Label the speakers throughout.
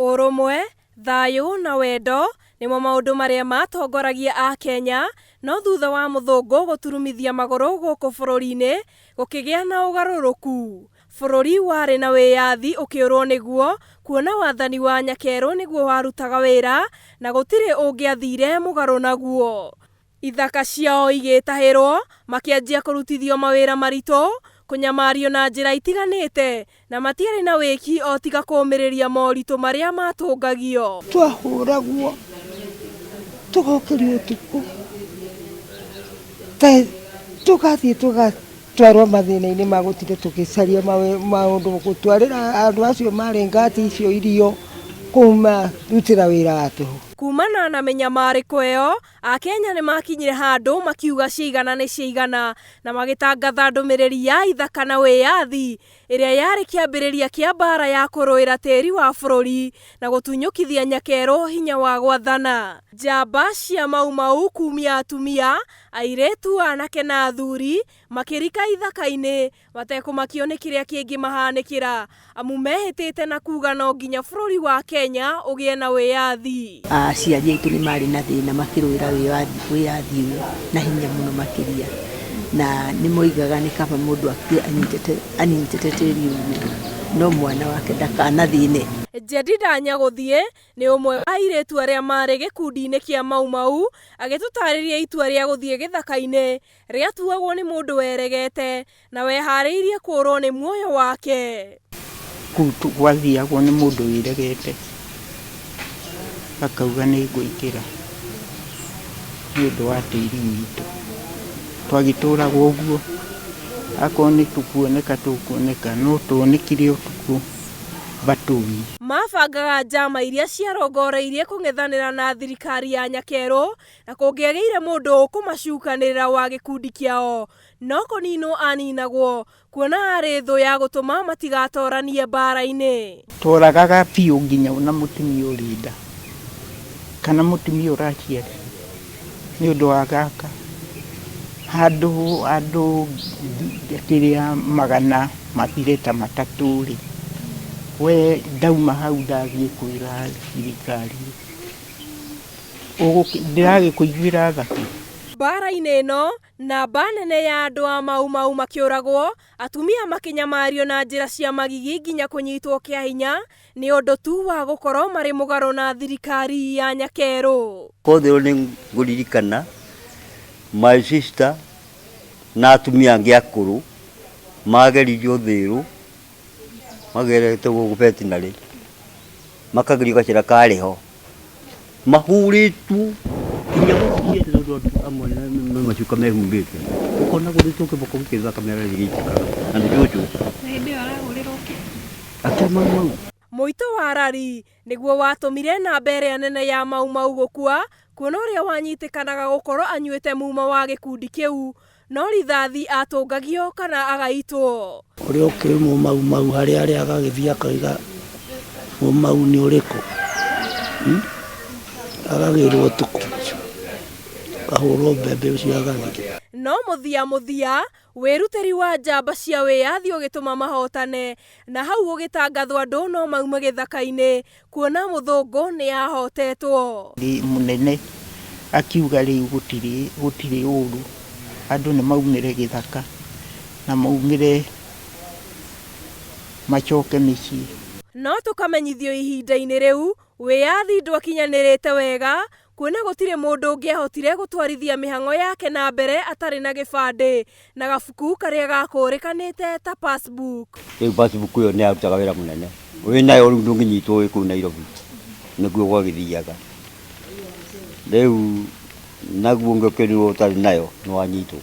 Speaker 1: Ũrũmwe, thayũ na wendo nĩmo maũndũ marĩa matongoragia Akenya, no thutha wa mũthũngũ gũturumithia magũrũ gũkũ bũrũri-inĩ, gũkĩgĩa na ũgarũrũku. Bũrũri warĩ na wĩyathi ũkĩũrwo nĩguo, kuona wathani wa Nyakerũ nĩguo warutaga wĩra na gũtirĩ ũngĩathire mũgarũ naguo. Ithaka ciao igĩtahĩrwo, makĩanjia kũrutithio mawĩra maritũ, kũnyamario na njĩra itiganĩte, na matiarĩ na wĩki o tiga kũũmĩrĩria moritũ marĩa matũngagio.
Speaker 2: Twahũragwo tũgokĩrio ũtukũ, tũgathiĩ tũgatwarwo mathĩna-inĩ ma gũtinda tũgĩcaria maũndũ, gũtwarĩra andũ acio marĩ ngati icio irio, kũmarutĩra wĩra wa tũhũ.
Speaker 1: Kumana na mĩnyamarĩko ĩyo, Akenya nĩ makinyire handũ makiuga ciaigana nĩ ciaigana na magĩtangatha ndũmĩrĩri ya ithaka na wĩyathi ĩrĩa yarĩ kĩambĩrĩria kĩa mbaara ya kũrũĩra tĩri wa bũrũri na gũtunyũkithia Nyakerũ hinya wa gwathana. Njamba cia Mau Mau kumia atumia, airĩtu, anake na athuri makĩrika ithaka-inĩ matekũmakio nĩ kĩrĩa kĩngĩmahanĩkĩra amu mehĩtĩte na kuga no nginya bũrũri wa Kenya ũgĩe na wĩyathi.
Speaker 3: Aciari aitũ nĩ marĩ na thĩna makĩrũĩra wĩyathi ũyũ na hinya mũno makĩria, na nĩ moigaga nĩ kaba mũndũ akue anyitĩte tĩri ũguo, no mwana wake ndakanathĩne.
Speaker 1: Jedida Nyagũthiĩ nĩ ũmwe wa airĩtu arĩa marĩ gĩkundi-inĩ kĩa Mau Mau agĩtũtarĩria itua rĩa gũthiĩ gĩthaka-inĩ rĩatuagwo nĩ mũndũ weregete na weharĩirie kũũrwo nĩ muoyo wake.
Speaker 4: Kũu gwathiagwo nĩ mũndũ wĩregete akauga nĩ ngũingĩra nĩ ũndũ wa tĩri witũ. Twagĩtũraga ũguo, akorwo nĩ tũkuoneka tũkuoneka, no tuonekire ũtukũ batũni.
Speaker 1: Mabangaga njama iria ciarongoreirie kũng'ethanĩra na thirikari ya Nyakerũ na kũngĩagĩire mũndũ ũkũmacukanĩrĩra wa gĩkundi kĩao no kũninwo aninagwo kuona arĩ thũ ya gũtũma matigatoranie mbara-inĩ.
Speaker 4: Tworagaga biũ nginya ona mũtumia ũrĩ nda kana mũtumia ũraciara nĩ ũndũ wa gaka handũ andũ kĩrĩa magana mathire ta matatũ rĩ, we ndauma hau ndathiĩ kwĩra thirikari ndĩragĩkũiguĩra tha kĩ?
Speaker 1: Mbara-inĩ ĩno namba nene ya andũ a Mau Mau makĩũragwo, atumia makĩnyamario na njĩra cia magigi nginya kũnyitwo kĩa hinya nĩ ũndũ tu wa gũkorwo marĩ mũgarũ na thirikari ya Nyakerũ.
Speaker 5: Kothe nĩ ngũririkana my sister na atumia angĩ akũrũ mageririo thĩrũ magerete gũkũ veterinary makagerio gacĩra karĩ ho mahũrĩtwo nginya gũthiĩ tondũ andũ amwe nĩ macuka mehumbĩte ũkona gũthĩtwo kĩboko gĩkĩ thakame gĩgĩitĩkaga na nĩ cũcũ
Speaker 6: Na hĩndĩ ĩyo arahũrĩrwo kĩ?
Speaker 5: akĩa Mau Mau.
Speaker 1: Mũito wa rari nĩguo watũmire namba ĩrĩa nene ya Mau Mau gũkua, kuona ũrĩa wanyitĩkanaga gũkorwo anyuĩte muma wa gĩkundi kĩu no rithathi atũngagio kana agaitwo.
Speaker 7: Ũrĩa ũkĩũĩ Mũmau Mau harĩa arĩ agagĩthiĩ akoiga Mũmau nĩ ũrĩkũ? Agagĩrwo ũtukũ ũcio, akahũrwo mbembe ũcio agathiĩ.
Speaker 1: No mũthia mũthia, wĩrutĩri wa njamba cia wĩyathi ũgĩtũma mahotane, na hau gũgĩtangathwo andũ no maume gĩthaka-inĩ kuona mũthũngũ nĩ ahotetwo.
Speaker 4: Mũnene akiuga rĩu gũtirĩ gũtirĩ ũru, andũ nĩ maumĩre gĩthaka na maumĩre macoke mĩciĩ.
Speaker 1: No tũkamenyithio ihinda-inĩ rĩu wĩyathi ndwakinyanĩrĩte wega kuona gũtirĩ mũndũ ũngĩahotire gũtwarithia mĩhang'o yake na mbere atarĩ na gĩbandĩ na gabuku karĩa gakũrĩkanĩte ta passbook.
Speaker 5: Rĩu passbook ĩyo nĩ yarutaga wĩra mũnene, wĩ nayo rĩu ndũngĩnyitwo wĩ kũu Nairobi, nĩguo gwagĩthiaga. Rĩu naguo ũngĩokĩrirwo ũtarĩ nayo nĩ wanyitwo.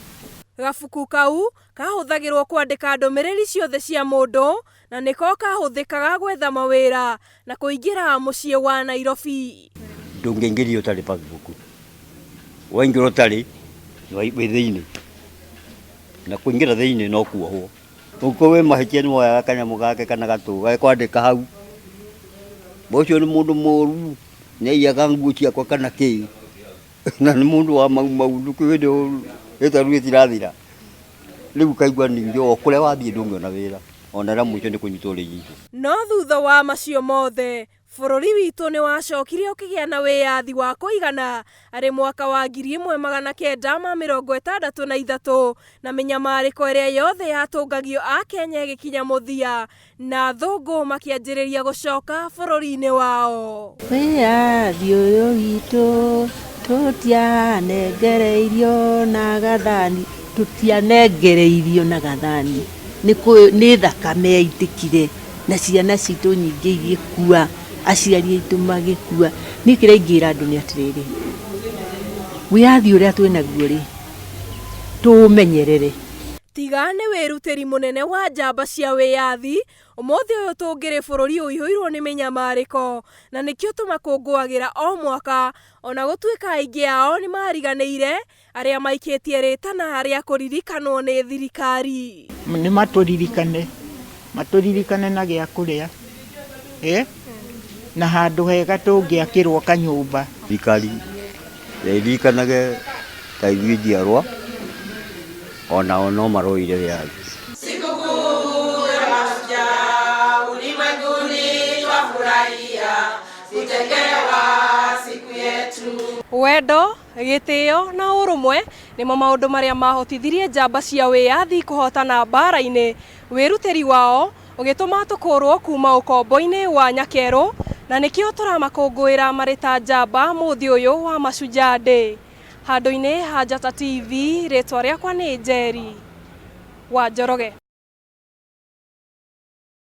Speaker 1: Gabuku kau kahũthagĩrwo kwandĩka ndũmĩrĩri ciothe cia mũndũ na nĩko kahũthĩkaga gwetha mawĩra na kũingĩra mũciĩ wa Nairobi.
Speaker 5: Ndũngĩingĩrio ũtarĩ passbook, waingĩra ũtarĩ wĩ thĩinĩ, na kũingĩra thĩinĩ no kuohwo. Ũngĩkorwo wĩ mahĩtia nĩ woyaga kanyamũ gake kana gatũ gagĩkwandĩka hau, ũcio nĩ mũndũ mũru, nĩ aiyaga nguo ciakwa kana kĩ, na nĩ mũndũ wa Mau Mau ndũkĩũĩ rĩtwa rĩu rĩtirathira. Rĩu ũkaigua ningĩ o kũrĩa wathiĩ ndũngĩona wĩra, ona rĩa mũico nĩ kũnyitwo ũrĩnyitwo.
Speaker 1: No thutha wa macio mothe, Bũrũri witũ nĩ wacokire ũkĩgĩa na wĩyathi wa kũigana arĩ mwaka wa 1963 na mĩnyamarĩko ĩrĩa yothe yatũngagio Akenya ĩgĩkinya mũthia na athũngũ makĩanjĩrĩria gũcoka bũrũri-inĩ wao.
Speaker 3: Wĩyathi ũyũ witũ tũtianengereirio na gathani, tũtianengereirio na gathani, nĩ thakame yaitĩkire na ciana citũ nyingĩ igĩkua, aciari aitũ magĩkua. Niĩ kĩrĩa ingĩra andũ nĩ atĩrĩrĩ, wĩyathi ũrĩa twĩnaguo rĩ, tũũmenyerere.
Speaker 1: Tiga nĩ wĩrutĩri mũnene wa njamba cia wĩyathi, ũmũthĩ ũyũ tũngĩrĩ bũrũri ũihũirwo nĩ mĩnyamarĩko, na nĩkĩo tũmakũngũagĩra o mwaka, ona gũtuĩka aingĩ ao nĩ mariganĩire arĩa maikĩtie rĩtana rĩa kũririkanwo nĩ thirikari.
Speaker 4: Nĩ matũririkane, matũririkane na gĩa kũrĩa, na handũ hega tũngĩakĩrwo kanyũmba.
Speaker 5: Thirikari ĩririkanage ta ithuĩ njiarwa onao no maroire wĩyathi.
Speaker 8: Sikukuu ya Mashujaa ulimwenguni twafurahia kutengewa siku yetu.
Speaker 1: Wendo, gĩtĩo na ũrũmwe nĩmo maũndũ marĩa mahotithirie njamba cia wĩyathi kũhotana mbara-inĩ. Wĩrutĩri wao ũgĩtũma tũkũrwo kuma ũkombo-inĩ wa nyakerũ, na nĩkĩo tũramakũngũĩra marĩ ta njamba mũthĩ ũyũ wa Mashujaa Day. Handũ-inĩ ha Njata TV, rĩtwa rĩakwa nĩ Njeri wa Njoroge.